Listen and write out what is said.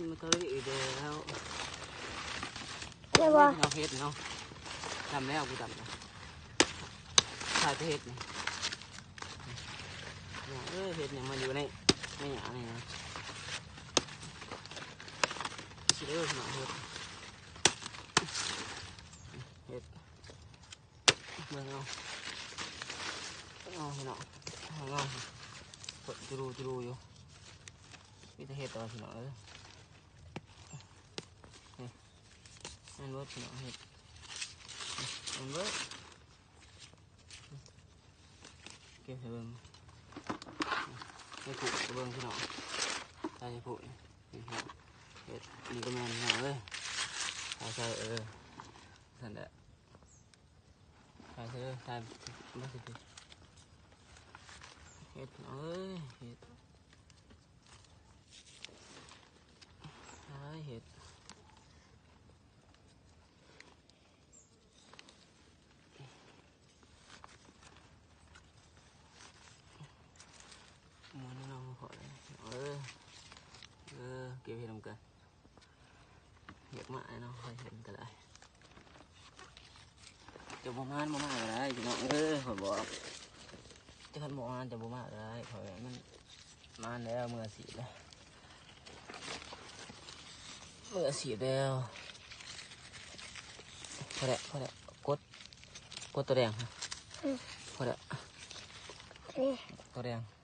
ມັນກໍເລີຍອີກແລ້ວ ແມ່ນບໍ່? ເຮັດເນາະ ເຮັດເນາະ ດຳແລ້ວ ກູດຳແລ້ວ ຂາຍແຕ່ເຫັດນີ້ ເອີ ເຫັດນີ້ມັນຢູ່ໃນ ໃນຫຍ້ານີ້ນະ ຊິເດີພີ່ນ້ອງ ເຫັດ ເຫັດ ເບິ່ງເອົາ ເບິ່ງເອົາພີ່ນ້ອງ ເບິ່ງເອົາ ເຫັດຈຸລູຈຸລູຢູ່ ມີແຕ່ເຫັດແຕ່ວ່າພີ່ນ້ອງເອີຍ ນີ້ ແມ່ນເບິດພີ່ນ້ອງ ເຫັດ ແມ່ນເບິດ ເກັບໃຫ້ເບິ່ງ ໃຫ້ຜູ້ເບິ່ງພີ່ນ້ອງ ໃສ່ໃຫ້ຜູ້ ນີ້ພີ່ນ້ອງ ເຫັດ ອັນນີ້ກໍແມ່ນພີ່ນ້ອງເອີຍ ເອົາໃສ່ ເອີ ຊັ້ນແຫຼະ ຖ່າຍເດີ ຖ່າຍມາຊິ ເຫັດພີ່ນ້ອງເອີຍ ເຫັດ ຫາເຫັດ ມ່ວນເນາະ ເອີ ເອີ ເກັບເຫັດນຳກັນ. ຢາກມາເນາະ ໃຜເຫັນກໍໄດ້ ເຈົ້າບໍ່ມານບໍ່ມາກໍໄດ້ພີ່ນ້ອງເອີຍ ຂ້ອຍບອກ ເຈົ້າຄັນບໍ່ມານເຈົ້າບໍ່ມາກໍໄດ້ ຂ້ອຍມັນມານແລ້ວ ມືອາຊີບແລ້ວ ມືອາຊີບແລ້ວ ພໍແລ້ວ ພໍແລ້ວ ກົດ ກົດໂຕແດງ ອືມ ພໍແລ້ວ ນີ້ ໂຕແດງ.